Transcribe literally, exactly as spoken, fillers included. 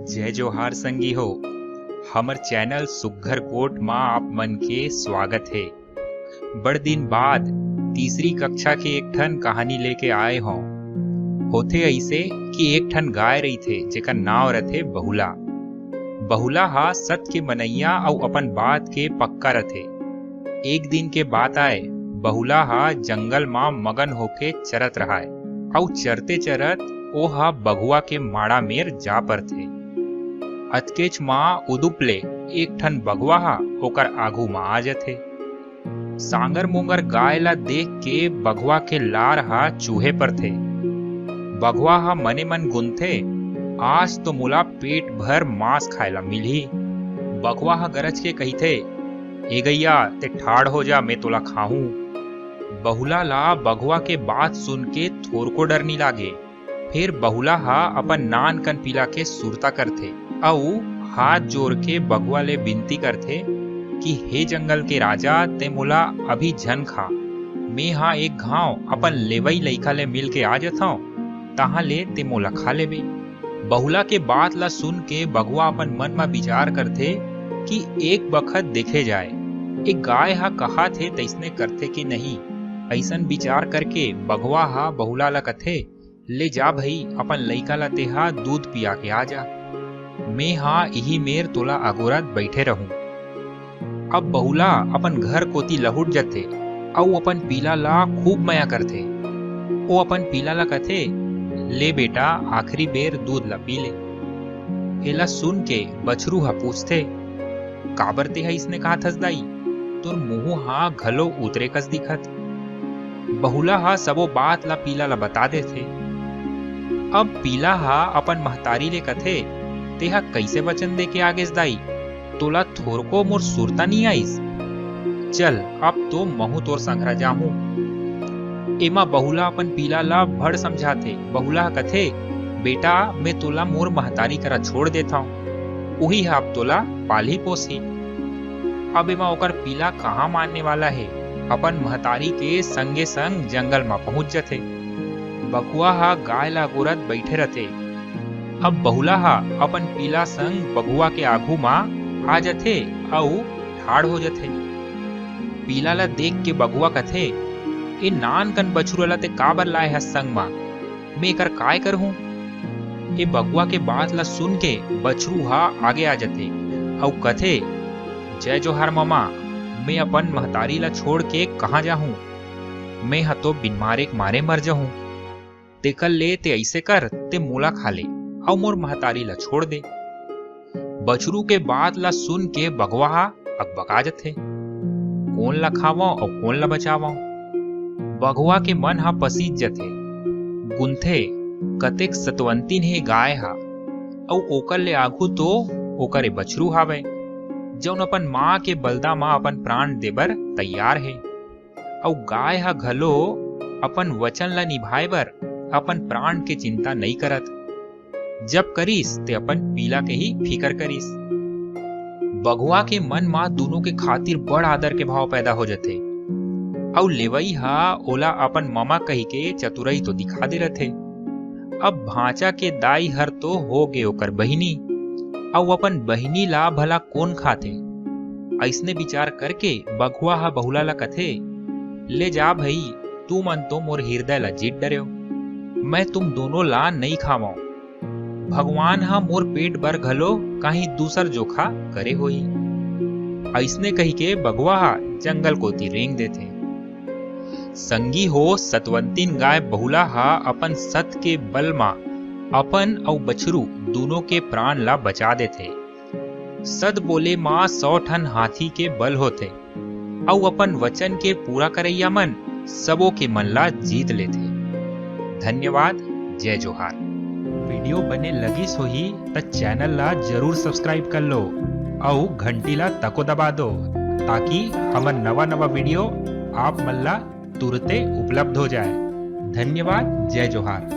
जय जोहार संगी हो, हमर चैनल सुग्घर गोठ मा आप मन के स्वागत हे। बड़ दिन बाद तीसरी कक्षा के एक ठन कहानी लेके आए हों। होथे अइसे कि एक ठन गाय रहिथे, जेकर नांव रथे बहुला। बहुला हा सत के मनइया अउ अपन बात के पक्का रथे। एक दिन के बात आय, बहुला हा जंगल मा मगन होके चरत रहाय, अउ चरते चरत ओ हा बघवा के माड़ा मेर जा परथे। अतकेच मा उदुप ले एक ठन बघवा हा ओकर आघू मा आ जथे। सांगर मोंगर गाय ला देख के बघवा के लार हा चूहे परथे। बघवा हा मने मन गुनथे, "आज तो मोला पेट भर मांस खाए ला मिलही।" बघवा हा गरज के कहिथे, "ए गैया, ते ठाढ़ हो जा, मैं तोला खाहूं।" बहुला ला बघवा के बात सुन के थोरको डर नी लागे। फेर बहुला हा अपन नान कन पीला के सुरता करथे अउ हाथ जोर के बघवा ले बिनती करथे कि "हे जंगल के राजा, ते मोला अभी झन खा। मैं हा एक घांव अपन लेवई लइका ले मिल के आ जथंव, तहां ले ते मोला खा लेबे।" बहुला के बात ला सुन के बघवा अपन मन मा विचार करथे कि एक बखत देखे जाए, ए गाय हा कहाथे तइसने करथे कि नहीं। अइसन विचार करके बघवा हा बहुला ला कथे, "ले जा भई, अपन लइका ला तेहा दूध पिया के आ जा।" मैं हा इही मेर तोला अगोरत बइठे रहूं। अब बहुला अपन घर कोति लहुट जथे अउ अपन पीला ला खूब मया करथे। ओ अपन पीला ला कथे, "ले बेटा, आखिरी बेर दूध ला पी ले।" एला सुन के बछरू हा पूछथे, "काबर तेहा इसने कहत हस दाई? तोर मुंह हा घलो उतरे कस दिखत।" बहुला हा सबो बात ला पीला ला बता देथे। अब पीला हा अपन महतारी ले कथे, "तेहा कइसे वचन दे के आगेस दाई? तोला थोरको मोर सुरता नी आइस? चल, अब तो महूं तोर संघरा जाहूं।" एमा बहुला अपन पीला ला भड़ समझाथे। बहुला हा कथे, "बेटा, मैं तोला मोर महतारी करा छोड़ देथंव, उही हा अब तोला पालही पोसही।" अब एमा ओकर पीला कहां मानने वाला हे, अपन महतारी के संगे संग जंगल मा पहुंच जथे। बघवा हा गाय ला अगोरत बइठे रथे। अब बहुला हा अपन पीला संग बघवा के आघू मा आ जथे अउ ठाढ़ हो जथे। पीला ला देख के बघवा कथे, "ए नान कन बछरू ला ते काबर लाए हस संग मा? मैं एकर काय करहूं?" ए बघवा के बात ला सुन के बछरू हा आगे आ जथे अउ कथे, "जय जोहार ममा, मैं अपन महतारी ला छोड़ के कहां जाहूं? मैं हा तो बिन मारे के मारे मर जहूं। तेकर ले ते अइसे कर, ते मोला खा ले अउ मोर महतारी ला छोड़ दे।" बछरू के बात ला सुन के बघवा हा अकबका जथे, "कोन ला खावंव अउ कोन ला बचावंव?" बघवा के मन हा पसीज जथे, गुनथे, "कतेक सतवंतिन हे गाय हा, अउ ओकर ले आघू तो ओकर ए बछरू हावय, जउन अपन मां के बलदा मा अपन प्राण देबर तैयार हे।" अउ गाय ह घलो अपन वचन ल निभाए बर अपन प्राण के चिंता नइ करत। जब करिस, ते अपन पीला के ही फिकर करिस। बघवा के मन म दूनों के खातिर बड़ आदर के भाव पैदा हो जथे, अउ लेवई ह ओला अपन ममा कहिके चतुरई तो दिखा दे रथे। अब भांचा के दाई हर तो हो गे ओकर बहिनी, अउ अपन बहिनी ला भला कोन खाथे? अइसने विचार करके बघवा ह बहुला ला कथे, "ले जा भई, तुमन तो मोर हिरदय ला जीत डरेव। मैं तुम दूनों ला नइ खावंव। भगवान ह मोर पेट बर घलो काहीं दूसर जोखा करे होही।" अइसने कहिके बघवा ह जंगल कोति रेंग देथे। संगी हो, सतवंतिन गाय बहुला ह अपन सत के बल म अपन अउ बछरू दूनों के प्राण ला बचा देथे। सत बोले म सौ ठन हाथी के बल होथे, अउ अपन वचन के पूरा करइया मन सबो के मन ला जीत लेथे। धन्यवाद, जय जोहार। वीडियो बने लगिस होही त चैनल ला जरूर subscribe कर लो, अउ घंटी ला तको दबा दो, ताकि हमर नवा नवा वीडियो आप मन ला तुरते उपलब्ध हो जाए। धन्यवाद, जय जोहार।